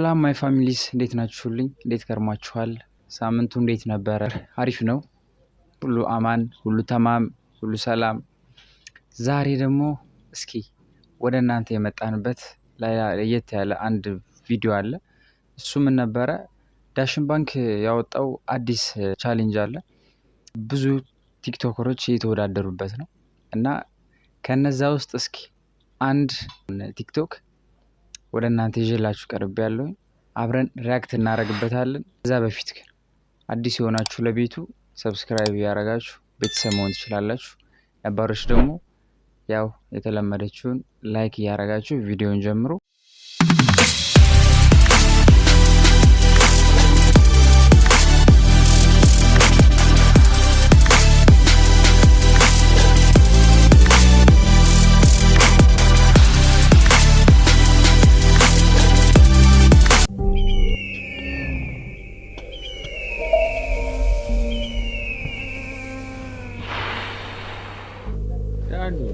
ሰላም my families፣ እንዴት ናችሁልኝ? እንዴት ከርማችኋል? ሳምንቱ እንዴት ነበረ? አሪፍ ነው። ሁሉ አማን፣ ሁሉ ተማም፣ ሁሉ ሰላም። ዛሬ ደግሞ እስኪ ወደ እናንተ የመጣንበት ለየት ያለ አንድ ቪዲዮ አለ። እሱ ምን ነበረ? ዳሽን ባንክ ያወጣው አዲስ challenge አለ። ብዙ ቲክቶከሮች እየተወዳደሩበት ነው፣ እና ከነዛ ውስጥ እስኪ አንድ ቲክቶክ ወደ እናንተ ይዤላችሁ ቀርብ ያለውኝ አብረን react እናደርግበታለን። ከዛ በፊት ግን አዲስ የሆናችሁ ለቤቱ subscribe እያደረጋችሁ ቤተሰብ መሆን ትችላላችሁ። ነባሮች ደግሞ ያው የተለመደችውን like እያደረጋችሁ ቪዲዮን ጀምሩ።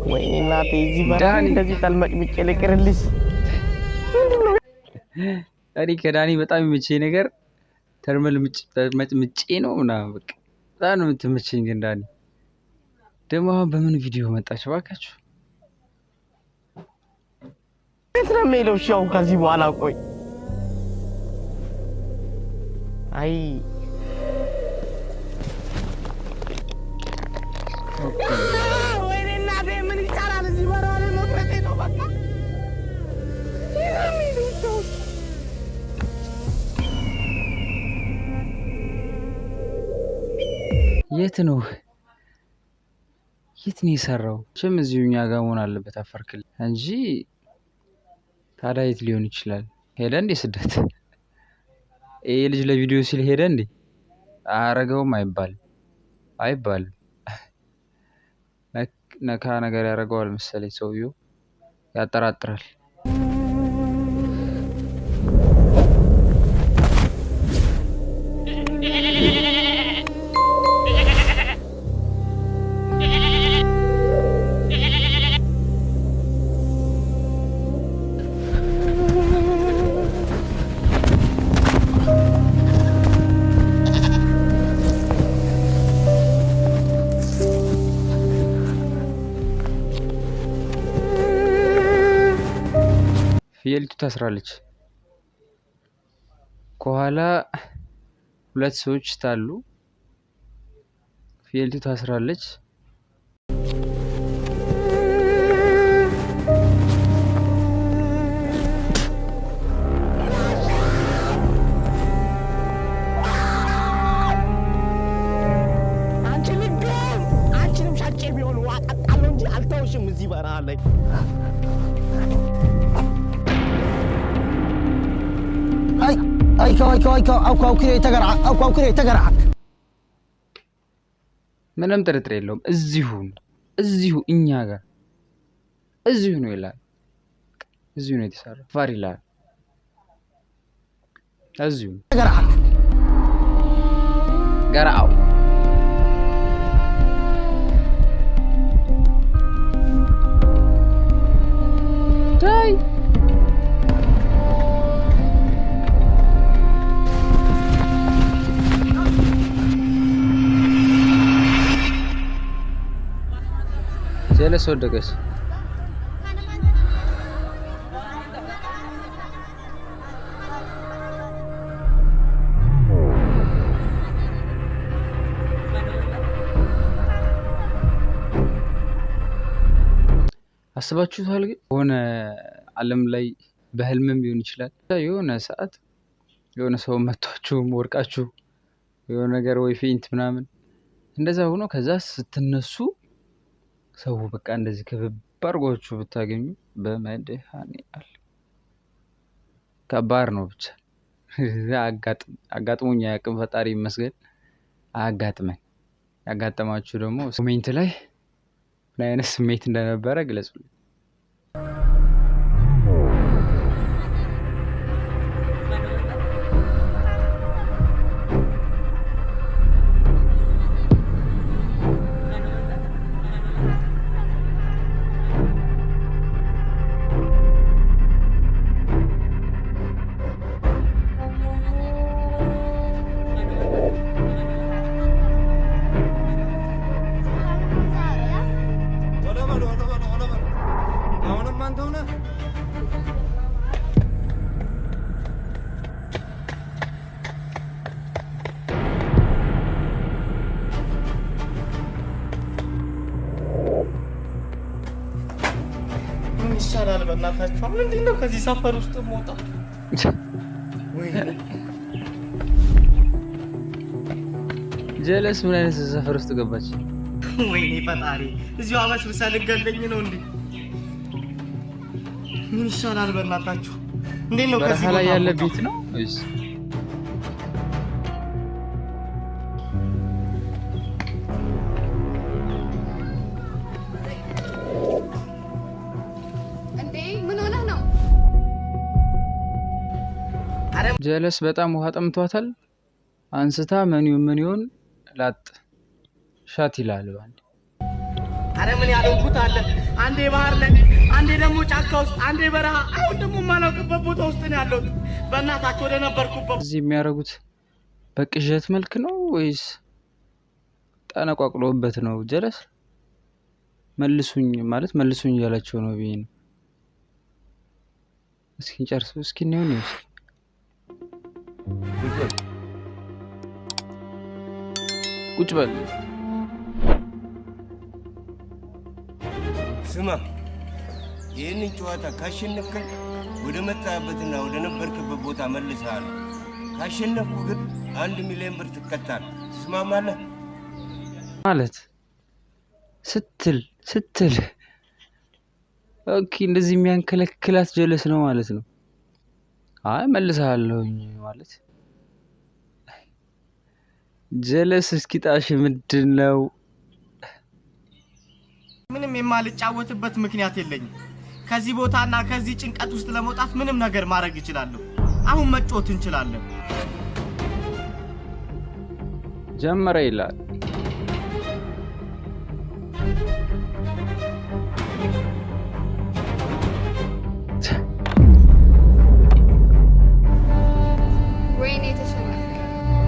ወይኔ እናቴ፣ እዚህ በረሃ ዳኒ። እንደዚህ ተልመጭምጬ ልቅርልሽ። እኔ ከዳኒ በጣም የሚመቸኝ ነገር ተርመልምጬ ነው ምናምን፣ በቃ በጣም ነው የምትመቸኝ። ግን ዳኒ ደግሞ አሁን በምን ቪዲዮ መጣች ባካችሁ? የት ነው የሚሄደው? እሺ አሁን ከዚህ በኋላ ቆይ፣ አይ ወይኔ እናቴ፣ ምን ይቻላል? እዚህ በረሃ ላይ መቅረቴ ነው በቃ። የት ነው የሚሄደው? እሺ አሁን? የት ነው የት ነው የሰራው? ችም እዚሁ እኛ ጋር መሆን አለበት አፋር ክልል እንጂ ታዲያ የት ሊሆን ይችላል? ሄደ እንዴ ስደት? ይሄ ልጅ ለቪዲዮ ሲል ሄደ እንዴ? አያረገውም አይባልም፣ አይባልም። ነካ ነገር ያደርገዋል መሰለኝ፣ ሰውየው ያጠራጥራል። ፍየሊቱ ታስራለች። ከኋላ ሁለት ሰዎች ታሉ። ፍየሊቱ ታስራለች። አንቺ ልግም፣ አንቺንም ሻጬ ቢሆን ውሃ ጠጣለሁ እንጂ አልተውሽም እዚህ በረሃ ላይ። Ay, ay, ay, ay, ay, ምንም ጥርጥር የለውም። እዚሁ ነው፣ እዚሁ እኛ ጋር እዚሁ ነው ይላል። እዚሁ ነው የተሰራው። አፋር ይላል። እዚሁ ነው። ገራው ዳይ። ጀለስ ወደቀች። አስባችሁታል? ግን የሆነ ዓለም ላይ በህልምም ሊሆን ይችላል፣ የሆነ ሰዓት የሆነ ሰው መቷችሁም ወርቃችሁ የሆነ ነገር ወይ faint ምናምን እንደዛ ሆኖ ከዛ ስትነሱ ሰው በቃ እንደዚህ ክብብ አድርጓችሁ ብታገኙ፣ በመድኃኔዓለም ከባድ ነው። ብቻ አጋጥሞኝ አያውቅም፣ ፈጣሪ ይመስገን። አያጋጥመን። ያጋጠማችሁ ደግሞ comment ላይ ምን አይነት ስሜት እንደነበረ ግለጹልኝ። በእናታችሁ? አሁን እንዴት ነው ከዚህ ሰፈር ውስጥ የምወጣው? ወይኔ። ጀለስ ምን አይነት ሰፈር ውስጥ ገባች? ወይኔ ፈጣሪ፣ እዚሁ አበስብሰህ ልትገለኝ ነው እንዴ? ምን ይሻላል በእናታችሁ? እንዴት ነው በረሃ ከዚህ ላይ ቦታ ያለ የምወጣው? ቤት ነው ወይስ? እንዴ፣ ምን ሆነህ ነው? ጀለስ በጣም ውሃ ጠምቷታል። አንስታ መኒውን መኒውን ላጥ ሻት ይላል ባንድ። አረ ምን ያልሆንኩት አለ። አንዴ ባህር ላይ፣ አንዴ ደግሞ ጫካ ውስጥ፣ አንዴ በረሃ፣ አሁን ደግሞ የማላውቅበት ቦታ ውስጥ ነው ያለሁት። በእናታችሁ ወደ ነበርኩበት እዚህ የሚያደርጉት በቅዠት መልክ ነው ወይስ ጠነቋቅሎበት ነው? ጀለስ መልሱኝ ማለት መልሱኝ እያላቸው ነው ብዬ ነው። እስኪ እንጨርሰው፣ እስኪ እንየው ነው፣ እስኪ ቁጭ በል። ስማ፣ ይህንን ጨዋታ ካሸነፍከኝ ወደ መጣህበትና ወደ ነበርክበት ቦታ መልስሃለሁ። ካሸነፍኩ ግን 1 ሚሊዮን ብር ትቀጣለህ። ትስማማለህ? ማለት ስትል ስትል okay፣ እንደዚህ የሚያንከለክላት ጀለስ ነው ማለት ነው። አይ መልስሃለሁኝ ማለት ጀለስ እስኪጣሽ ምንድን ነው? ምንም የማልጫወትበት ምክንያት የለኝም። ከዚህ ቦታና ከዚህ ጭንቀት ውስጥ ለመውጣት ምንም ነገር ማድረግ እችላለሁ። አሁን መጫወት እንችላለን። ጀመረ ይላል። ወይኔ ተሸነፍክ።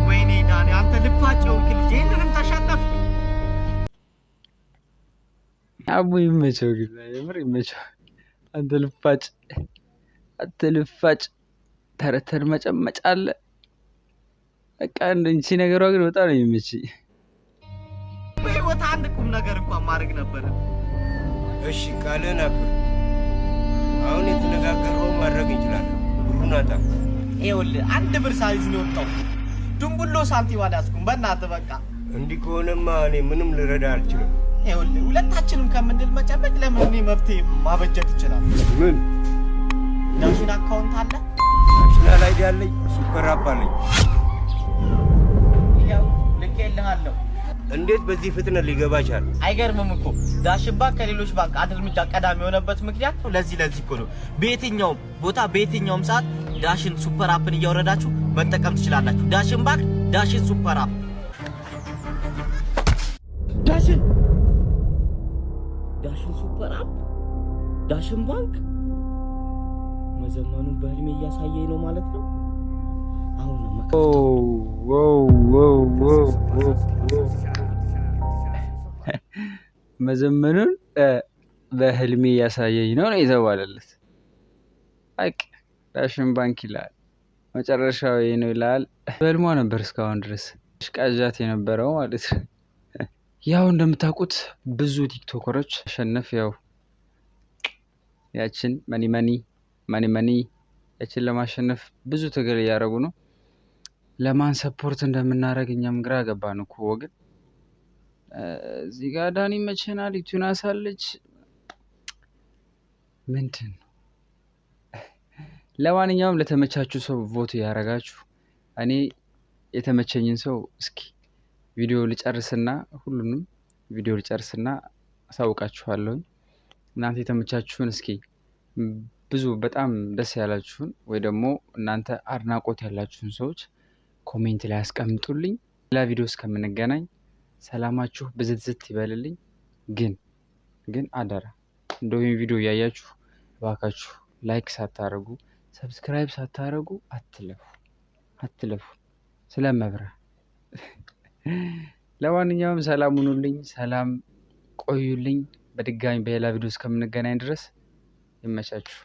ወይኔ ዳኒ፣ አንተ ልፋጭ የሆንክ ልጅ፣ ይህንንም ተሸነፍክ። አቡ ይመቸው፣ ግን የምር ይመቸው። አንተ ልፋጭ፣ አንተ ልፋጭ፣ ተረተር መጨመጫ አለ። በቃ እንቺ ነገሯ ግን በጣም ነው የሚመችኝ። በህይወት አንድ ቁም ነገር እንኳን ማድረግ ነበረ። እሺ፣ ቃልህን አክብር። አሁን የተነጋገርነውን ማድረግ እንችላለን። ብሩን አጣ። ይኸውልህ አንድ ብር ሳልይዝ ነው የወጣሁት። ድንቡሎ ሳንቲም አልያዝኩም። በእናትህ በቃ። እንዲህ ከሆነማ እኔ ምንም ልረዳ አልችልም። ይኸውልህ ሁለታችንም ከምንል መጨበቅ ለምን እኔ መፍትሄ ማበጀት ይችላል። ምን? ዳሽን account አለ? National ID አለኝ፣ super app አለኝ። ያው ልኬልሃለሁ። እንዴት በዚህ ፍጥነት ሊገባ ቻለ? አይገርምም እኮ ዳሽን ባንክ ከሌሎች ባንክ አንድ እርምጃ ቀዳሚ የሆነበት ምክንያት ለዚህ ለዚህ እኮ ነው። በየትኛውም ቦታ በየትኛውም ሰዓት ዳሽን super app ን እያወረዳችሁ መጠቀም ትችላላችሁ። ዳሽን ባንክ፣ ዳሽን super app። ዳሽን፣ ዳሽን super app፣ ዳሽን ባንክ መዘመኑን በህልሜ እያሳየኝ ነው ማለት ነው። አሁን ነው wow wow wow wow! መዘመኑን በህልሜ እያሳየኝ ነው ነው የተባለለት። በቃ ዳሽን ባንክ ይላል፣ መጨረሻው ይሄ ነው ይላል። በህልሟ ነበር እስካሁን ድረስ ሽቃዣት የነበረው ማለት ነው። ያው እንደምታውቁት ብዙ ቲክቶከሮች አሸነፍ ያው ያችን money money money money ያችን ለማሸነፍ ብዙ ትግል እያደረጉ ነው። ለማን support እንደምናደርግ እኛም ግራ ገባን እኮ ወገን። እዚህ ጋር ዳኒ መቼናል፣ ዩቱናስ አለች። ምንድን ነው? ለማንኛውም ለተመቻችሁ ሰው vote እያደረጋችሁ፣ እኔ የተመቸኝን ሰው እስኪ ቪዲዮ ልጨርስና ሁሉንም ቪዲዮ ልጨርስና አሳውቃችኋለሁኝ። እናንተ የተመቻችሁን እስኪ ብዙ በጣም ደስ ያላችሁን ወይ ደግሞ እናንተ አድናቆት ያላችሁን ሰዎች comment ላይ አስቀምጡልኝ። ሌላ ቪዲዮ እስከምንገናኝ ሰላማችሁ ብዝትዝት ይበልልኝ። ግን ግን አደራ እንደው ይህን ቪዲዮ እያያችሁ እባካችሁ like ሳታደርጉ subscribe ሳታደርጉ አትለፉ አትለፉ። ስለመብራ ለማንኛውም ሰላም ሁኑልኝ፣ ሰላም ቆዩልኝ። በድጋሚ በሌላ ቪዲዮ እስከምንገናኝ ድረስ ይመቻችሁ።